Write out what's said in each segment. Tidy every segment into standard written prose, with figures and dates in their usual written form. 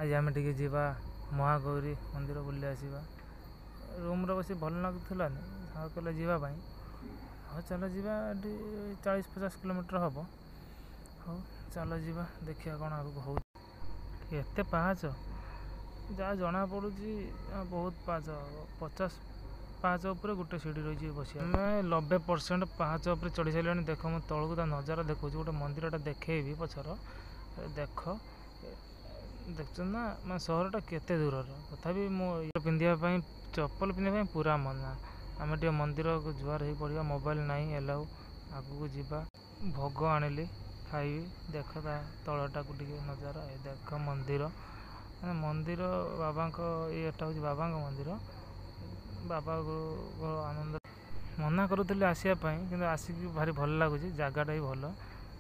ଆଜି ଆମେ ଟିକେ ଯିବା ମହାଗୌରୀ ମନ୍ଦିର ବୁଲି ଆସିବା। ରୁମ୍ରେ ବସି ଭଲ ଲାଗୁଥିଲାନି, ସାଙ୍ଗ କହିଲେ ଯିବା ପାଇଁ। ହଉ ଚାଲ ଯିବା, ଏଠି 40-50 କିଲୋମିଟର ହେବ। ହଉ ଚାଲ ଯିବା, ଦେଖିବା କ'ଣ ଆଗକୁ ହେଉଛି। ଏତେ ପାହାଚ ଯାହା ଜଣାପଡ଼ୁଛି, ବହୁତ ପାହାଚ। 50 ପାହାଚ ଉପରେ ଗୋଟେ ସିଡ଼ି ରହିଛି ବସିବା। ଆମେ 90% ପାହାଚ ଉପରେ ଚଢ଼ି ସାରିଲାଣି। ଦେଖ, ମୁଁ ତଳକୁ ତା ନଜାରା ଦେଖାଉଛି, ଗୋଟେ ମନ୍ଦିରଟା ଦେଖେଇବି ପଛର। ଦେଖ, ଦେଖୁଛ ନା, ମାନେ ସହରଟା କେତେ ଦୂରର। ତଥାପି ମୁଁ ପିନ୍ଧିବା ପାଇଁ, ଚପଲ ପିନ୍ଧିବା ପାଇଁ ପୁରା ମନା। ଆମେ ଟିକେ ମନ୍ଦିରକୁ ଜୁହାର ହେଇ ପଡ଼ିବା, ମୋବାଇଲ ନାହିଁ ଏଲାଉ। ଆଗକୁ ଯିବା, ଭୋଗ ଆଣିଲି, ଖାଇବି। ଦେଖ ତା ତଳଟାକୁ ଟିକେ ନଜାରା। ଏ ଦେଖ ମନ୍ଦିର, ମାନେ ମନ୍ଦିର ବାବାଙ୍କ, ଏଇଟା ହେଉଛି ବାବାଙ୍କ ମନ୍ଦିର। ବାବାକୁ ଆନନ୍ଦ ମନା କରୁଥିଲି ଆସିବା ପାଇଁ, କିନ୍ତୁ ଆସିକି ଭାରି ଭଲ ଲାଗୁଛି। ଜାଗାଟା ବି ଭଲ,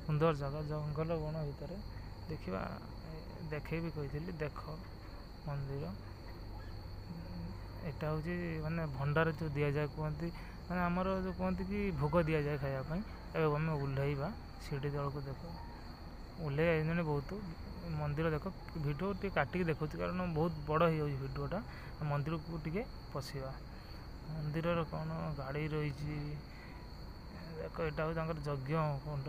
ସୁନ୍ଦର ଜାଗା, ଜଙ୍ଗଲ ବଣ ଭିତରେ। ଦେଖିବା, ଦେଖେଇବି କହିଥିଲି। ଦେଖ ମନ୍ଦିର, ଏଇଟା ହେଉଛି ମାନେ ଭଣ୍ଡାର ଯେଉଁ ଦିଆଯାଏ କୁହନ୍ତି, ମାନେ ଆମର ଯେଉଁ କୁହନ୍ତି କି ଭୋଗ ଦିଆଯାଏ ଖାଇବା ପାଇଁ। ଏବେ ଆମେ ଓହ୍ଲେଇବା ସିଡ଼ି ତଳକୁ। ଦେଖ, ଓହ୍ଲେଇ ଆଇଲେଣି ବହୁତ। ମନ୍ଦିର ଦେଖ, ଭିଡ଼ିଓ ଟିକେ କାଟିକି ଦେଖାଉଛି କାରଣ ବହୁତ ବଡ଼ ହେଇଯାଉଛି ଭିଡ଼ିଓଟା। ମନ୍ଦିରକୁ ଟିକେ ପଶିବା। ମନ୍ଦିରର କ'ଣ ଗାଡ଼ି ରହିଛି ଦେଖ। ଏଇଟା ହେଉଛି ତାଙ୍କର ଯଜ୍ଞ କୁଣ୍ଡ।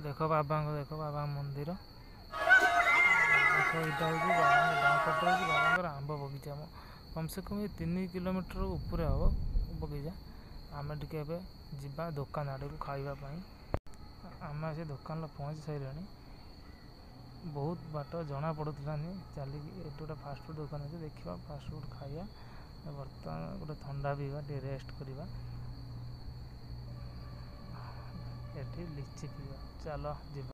ଦେଖ ବାବାଙ୍କ, ଦେଖ ବାବା ମନ୍ଦିର ଦେଖ। ଏଇଟା ହେଉଛି ବାବାଙ୍କ, ବାଁ ପଟେ ହେଉଛି ବାବାଙ୍କର ଆମ୍ବ ବଗିଚା। କମ୍ ସେ କମ୍ 3 କିଲୋମିଟର ଉପରେ ହେବ ବଗିଚା। ଆମେ ଟିକେ ଏବେ ଯିବା ଦୋକାନ ଆଡ଼କୁ ଖାଇବା ପାଇଁ। ଆମେ ସେ ଦୋକାନରେ ପହଞ୍ଚି ସାରିଲାଣି, ବହୁତ ବାଟ ଜଣା ପଡ଼ୁଥିଲାନି ଚାଲିକି। ଏଠି ଗୋଟେ ଫାଷ୍ଟଫୁଡ଼୍ ଦୋକାନ ଅଛି, ଦେଖିବା ଫାଷ୍ଟଫୁଡ଼୍ ଖାଇବା। ବର୍ତ୍ତମାନ ଗୋଟେ ଥଣ୍ଡା ପିଇବା, ଟିକେ ରେଷ୍ଟ କରିବା, ଏଠି ଲିଚି ପିଇବା। ଚାଲ ଯିବା।